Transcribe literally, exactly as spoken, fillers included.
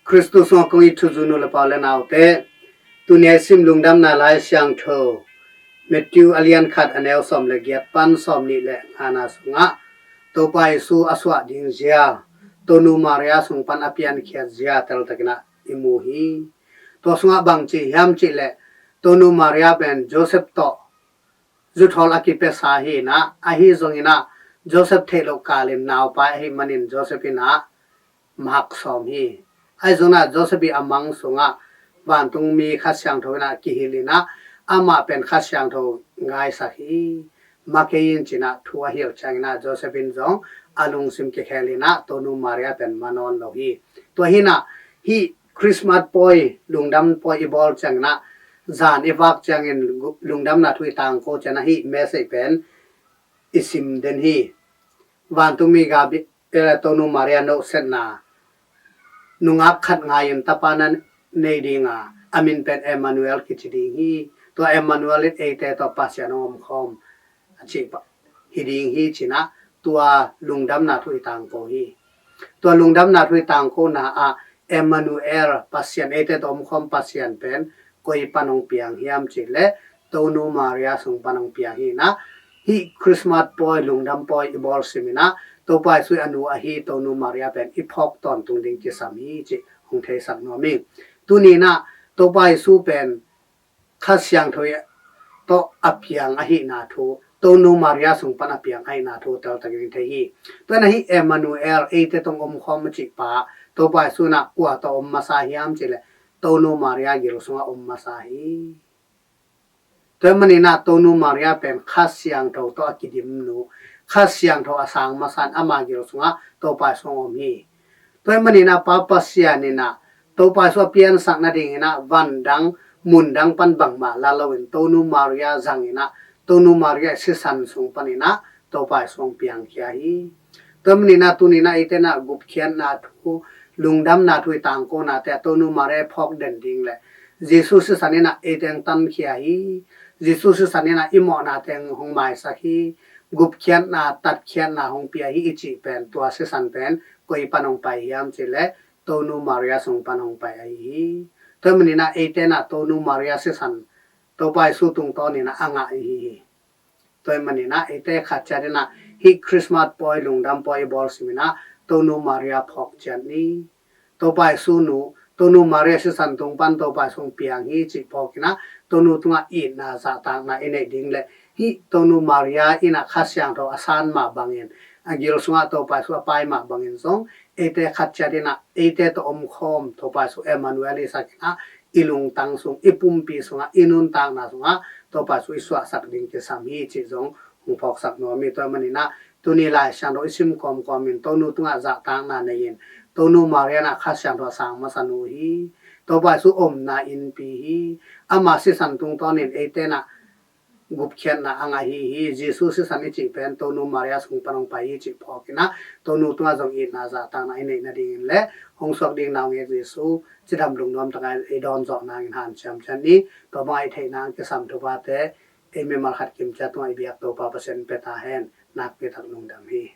Khristu sungah kong it thuzui nu le pa u le naute, tuni a i sim Lungdamna Lai Siangtho Matthew a lian khat, a neu sawm le giat pan sawm nih le ngana sungah Topa Jesu a suah ding zia, Tonu Maria sung pan a piankhiat zia teltakin ah i mu hi. Tua sungah bang ci hiam cih leh, Tonu Maria pen Joseph tawh zuthawl a kipiasa hi in ah, ahi zongin ah Joseph theih loh kalin naupai ahih manin Joseph in ah mahak sawm hi. Ahi zongin ah Joseph ii a mang sungah vantungmi Kha Siangtho in ah kihilh in ah, amah pen Kha Siangtho ngaisak hi. Mak kei in ci in ah thu a hilh ciangin ah Joseph in zong a lungsim kikhel in ah Tonu Maria pen ma nawn lo hi. Tua hi in ah hih Christmas pawi, lungdam pawi i bawl ciangin ah, zan i vak ciangin gu-, Lungdamna Thu i tangko ciangin ah hih message pen i sim den hi. Vantungmi Gabriel, Tonu Maria nohsetna, nungak khat ngai un tapa na nei ding a, a min pen Emmanuel kici ding hi. Tua Emmanuel in eite tawh Pasian hong omkhawm a cih pa, hi ding hi ci in ah, tua Lungdamna Thu i tangko hi. Tua Lungdamna Thu i tangkona ah Emmanuel, Pasian eite tawh omkhawm Pasian pen koi pan hong piang hiam cih leh, Tonu Maria sung pan hong piang hi in ah, hih Christmas pawi, lungdam pawi i bawl sim in ah, Topa Jesu ii a nu ahi Tonu Maria pen i phawk tawntung ding kisam hi cih hong theisak nuam hi. Tuni in ah Topa Jesu pen Kha Siangtho tawh a piang ahihna thu, Tonu Maria sung pan a piang ahihna thu teltakin i thei hi. Tua in ah hih Emmanuel, eite tawh hong omkhawm a cih pa, Topa Jesu in ah kua tawh om masa hiam cih leh, Tonu Maria gil sungah om masa hi. Tua ahih manin ah Tonu Maria pen Kha Siangtho tawh a kidim nu, Kha Siangtho a sang masa in ama gil sungah Topa Jesu hong om hi. Tua ahih manin ah Pa Pasian in ah Topa Jesu a piansak nadingin ah van dang, mun dang pan bangmah la loin Tonu Maria zang in ah, Tonu Maria sisan sung panin ah Topa Jesu hong piangkhia hi. Tua ahih manin ah tuni in ah eite in ah gupkhiatna thu, Lungdamna Thu i tangkonate ah Tonu Maria i phawk den ding leh, Jesu sisan in ah eite hong tankhia hi. Jesu sisan in ah i mawhnate hong maisak hi. Gupkhiatna, tatkhiatna hong pia hi i cih pen, tua sisan pen koi pan hong pai hiam cih leh, Tonu Maria sung pan hong pai ahi hi. Tua ahih manin ah eite in ah Tonu Maria sisan Topa Jesu tungtawnin ah a ngah i hi hi. Tua ahih manin ah eite khat ciat in ah hih Christmas pawi, lungdam pawi i bawl sim in ah Tonu Maria phawk ciat ni. Topa Jesu nu, Tonu Maria sisan tung pan Topa Jesu hong piang hi cih phawk in ah, Tonu tungah itna, zahtakna i neih ding leh, hih Tonu Maria in ah Kha Siangtho a san mah bangin, a gil sungah Topa Jesu a pai mah bangin zong, eite khat ciat in ah eite tawh omkhawm Topa Jesu Emmanuel i sak in ah, i lungtang sung, i pumpi sungah, i nuntakna sungah Topa Jesu i suahsak ding kisam hi cih zong hong phawksak nuam hi. Tua ahih manin ah tuni Lai Siangtho i sim kawmkawm in Tonu tungah zahtakna nei in, Tonu Maria in ah Kha Siangtho a sang masa nu hi. Topa Jesu omna innpi hi. Ama sisan tungtawnin eite in ah gupkhiatna a ngah hi hi. Jesu sisan i cih pen Tonu Maria sung pan hong pai hi cih phawk in ah, Tonu tungah zong itna, zahtakna i neih nadingin leh, hong suak ding naungek Jesu cidam lungnuam takin i dawn zawh nangin hanciam ciat ni. Tua bangah i theih nang kisam thuphate ei mimal khat kim ciat tungah i biak Topa Pasian in pia ta hen. Nakpi tak lungdam hi.